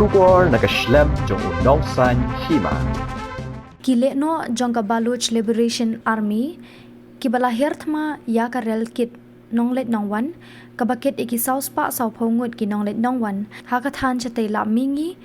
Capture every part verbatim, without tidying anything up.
Khubor na ka shlem jong u nongsan hima. Ki lehnoh jong ka Baloch Liberation Army kiba la hiar thma ïa ka rel kit nongleit nongwan, kaba kit ïa ki saw spah saw phew ngut ki nongleit nongwan ha ka thaiñ shatei la mihngi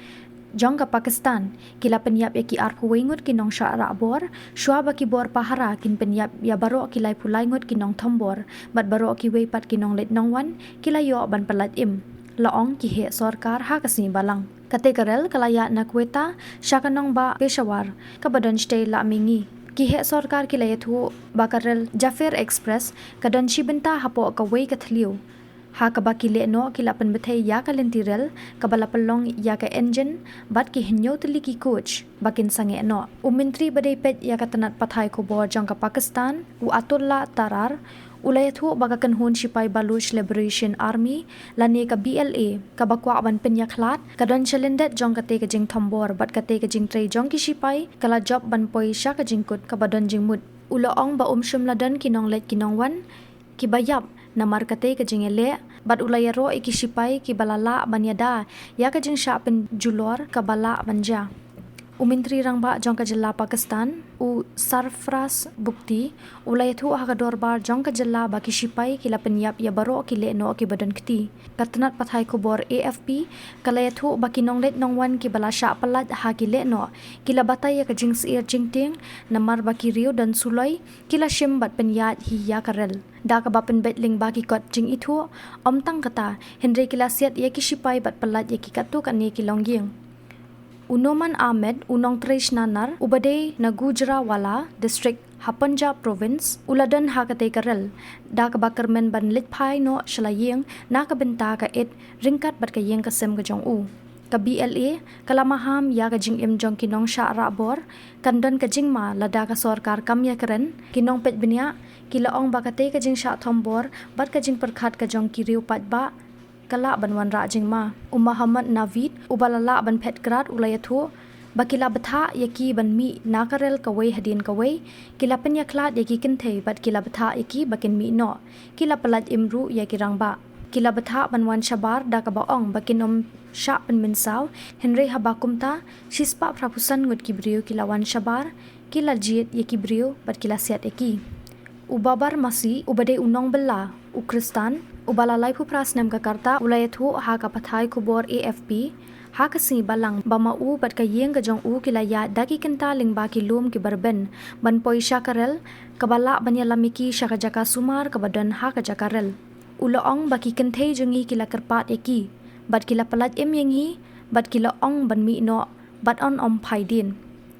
jong ka Pakistan, ki la pynïap ïa ki arphew wei ngut ki nongshah rah bor, shuwa ba ki bor pahara kin pynïap ïa baroh ki laiphew lai ngut ki nongthombor bad baroh kiwei pat ki nongleit nongwan ki la ïoh ban pyllait im, la ong ki heh sorkar ha ka sngi Balang. Katei ka rel ka la ïaid na Quetta sha ka nongbah Peshawar, kaba don shatei la mihngi. Ki heh sorkar ki la ïathuh ba ka rel Jaffer Express ka don shi bynta hapoh kawei ka thliew, ha kaba ki lehnoh ki la pynbthei ïa ka lynti rel kaba la pynlong ïa ka engine bad ki hynñiew tylli ki coach ba kin sangeh noh. U Myntri ba dei peit ïa ka tnat pathai khubor jong ka Pakistan, u Atullah Tarar, u la ïathuh ba ka kynhun shipai Baloch Liberation Army lane ka B L A, kaba kwah ban pynïakhlad, ka don shalyndet jong katei ka jingthombor bad katei ka jingtrei jong ki shipai ka la jop ban poi sha ka jingkut kaba don jingmut. U la ong ba um shym la don ki nongleit ki nongwan kiba ïap namar katei ka jingïaleh, bad u la ïaroh ïa ki shipai kiba la lah ban ïada ïa ka jingshah pynjulor kaba lah ban jia. U Myntri Rangbah jong ka jylla Pakistan, u Sarfraz Bugti, u la ïathuh ha ka dorbar jong ka jylla ba ki shipai ki la pynïap ïa baroh ki lehnoh kiba don kti. Ka tnat pathai khubor A F P ka la ïathuh ba ki nongleit nongwan kiba la shah pyllait ha ki lehnoh ki la batai ïa ka jingsyier jingtieng namar ba ki riew don suloi ki la shim bad pynïaid hi ïa ka rel. Da kaba pynbeit lyngba ki kot jingithuh, ym tang kata, hynrei ki la siat ïa ki shipai bad pyllait ïa ki katto katne ki longïing. U Noman Ahmed, u nongtrei shna nar uba dei na Gujranwala District ha Punjab Province, u la don ha katei ka rel, da kaba kyrmen ban leit phai noh sha la ïing na ka bynta ka ïit ryngkat bad ka ïing ka sem ka jong u. Ka B L A ka la maham ïa ka jingim jong ki nongshah rah bor, kan don ka jingma lada ka sorkar kam ïakren. Ki nongpeit bniah ki la ong ba katei ka jingshah thombor bad ka jingpyrkhat ka jong ki riew paidbah ka lah ban wanrah jingma. U Mohammad Naveed, uba la lah ban phet krad, u la ïathuh ba ki la bthah ïa ki ban mih na ka rel kawei hadien kawei, ki la pynïakhlad ïa ki kynthei bad ki la bthah ïa ki ba kin mih noh. Ki la pyllait im ruh ïa ki rangbah. Ki la bthah ban wan shabar da kaba ong ba kin ym shah pynmynsaw, hynrei haba kumta, shispah phraphew san ngut ki briew ki la wan shabar, ki la jied ïa ki briew bad ki la siat ïa ki. U Babar Masih, uba dei u nongbylla, u Khristan, uba la laiphew phra snem ka rta, u la ïathuh ha ka pathai khubor A F P ha ka sngi Balang ba ma u bad ka ïing ka jong u ki la ïaid da ki kynta lyngba ki lum kiba rben ban poi sha ka rel, kaba lah ban ïalam ïa ki sha ka jaka sumar kaba don ha ka jaka rel. U la ong ba ki kynthei jong ngi ki la kyrpad ïa ki bad ki la pyllait im ïa ngi bad ki la ong ban mih noh bad yn ym phai dien.